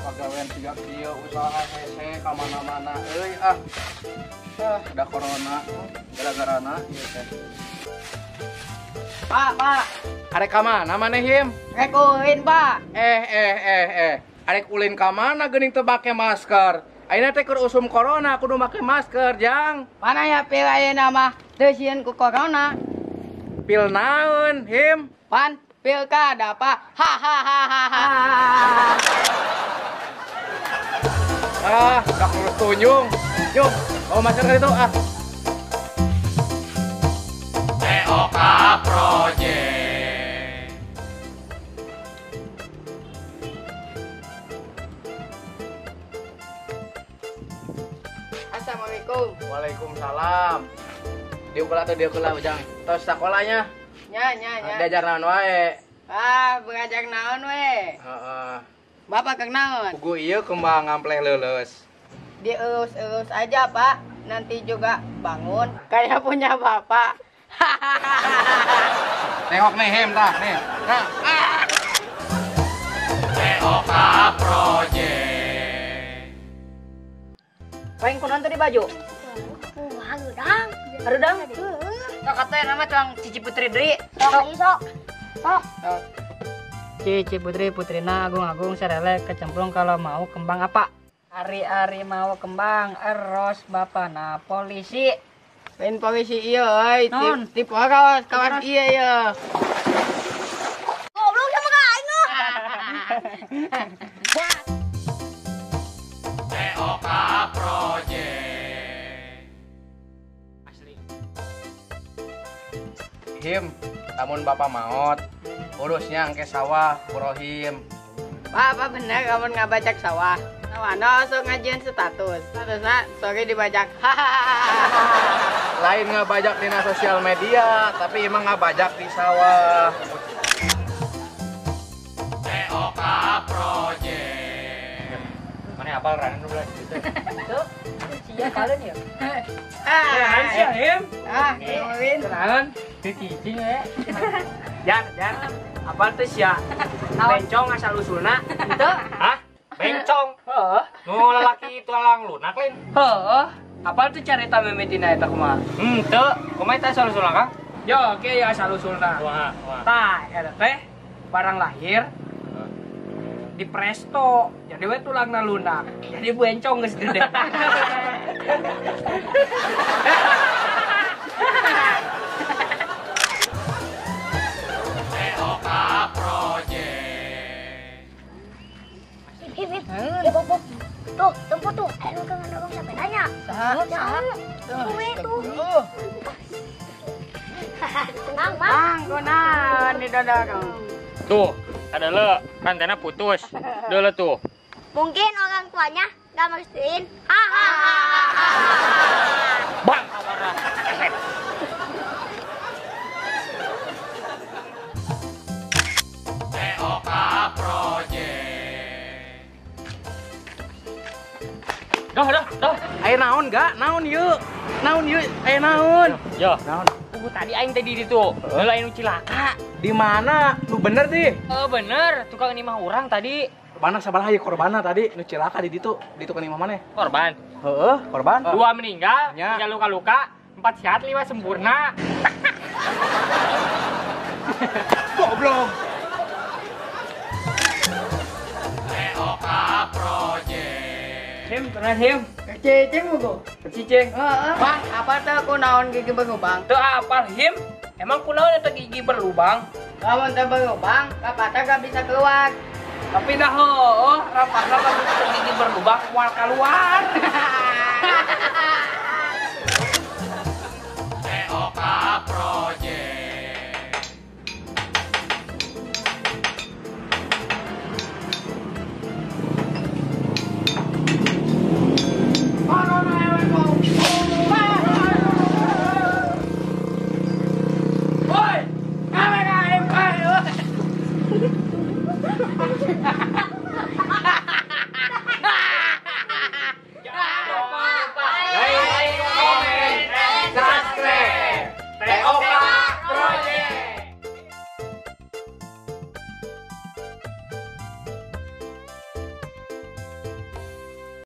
Pagawean siga kieu usaha hese ka mana-mana euy ah. Ah, da corona gara-garana ieu teh. Pak, Pak. Arek ka mana maneh Him? Rek ulin, Pak. Arek ulin ka mana geuning teu make masker? Ayeuna teh keur usum corona kudu make masker, Jang. Mana ya pil ayeuna mah teu sieun ku corona. Pil naon, Him? Pan pilkada, Pak. Ha ha ha ha ha. Ah, udah lulus tunjung. Jung, bawa masker ke situ, ah. TOK Project. Assalamualaikum. Waalaikumsalam. Diukula atau diukula, Ujang? Tos sekolahnya? Nya, nya, nya. Diajar naon wae? Ah, belajar naon we. Heeh. Bapak keur naon? Pugu ieu kembang ngampleh leuleus. Dielus-elus aja, Pak. Nanti juga bangun kayak punya Bapak. Tengok nih, Him, tah, nih. Nah. Ah. TOK Project. Paling kunaon tadi baju? Harudang. Harudang? Sok atuh nama cuang Cici Putri deui. Sok, sok. Sok. Cici Putri putrina agung-agung serele kecemplung kalau mau kembang apa? Ari-ari mau kembang eros bapana polisi. Lain polisi ieu euy, tipe kawas kawas ieu ye. Goblok sama ka aing ah. TOK Project. Asli. Him, lamun bapak maot, urusnya angke sawah, kurohim. Bapak bener kamu ngabajak sawah. Sawahna sok ngajian status. Statusna sorry dibajak. Lain ngabajak di sosial media, tapi emang ngabajak di sawah. TOK Project. Mana apal ranan nu belas gitu. Tuh, sia kalian ya. Ah, sia Him. Ah, ngomongin. Kenalan, cicing we. Jar, jar. Apal teh sia? Bencong asal usulna. Henteu. Hah? Bencong. Heeh. Nu lalaki tulang lunak lain. Heeh. Apal tuh carita mimitina eta kumaha? Henteu. Kumaha eta asal usulna, Kang? Yo, oke ya asal usulna. Kumaha? Kumaha? Tah, eta teh barang lahir di presto. Jadi we tulangna lunak. Jadi bencong geus gede. TOK Project. Hip, hip. Hip, tuh, tempo tuh. Ayo ke ngedorong sepedanya. Saha? Saha? Tuh, tuh. Mang, mang. Mang, kunaon didodorong? Tuh, ada le, rantainya putus. Dele tuh. Mungkin orang tuanya gak merstuin. Hahaha. Bang, kawarah. TOK Project. Dah, dah, dah. Ayo naon gak? Naon yuk? Naon yuk? Ayo naon? Yo. Naon? Tadi aing tadi di ditu. Heula anu cilaka. Di mana? Lu bener deh. Bener, tukang ini mah urang tadi. Korbanna sabaraha ieu korbanna tadi nu cilaka di ditu, di tukang imah maneh? Korban. Heeh, korban. 2 meninggal, 3 luka-luka, 4 sehat, 5 sempurna. Goblok. TOK Project. Him, tenang him. Cicing buku. Cicing. Heeh. Wah, apa tuh kunaon gigi berlubang? Teu apal him. Emang kunaon eta gigi berlubang? Lamun teu berlubang, rapatna gak bisa keluar. Tapi dah heueuh, rapatna lamun teu gigi berlubang moal keluar. TOK Project. Woi,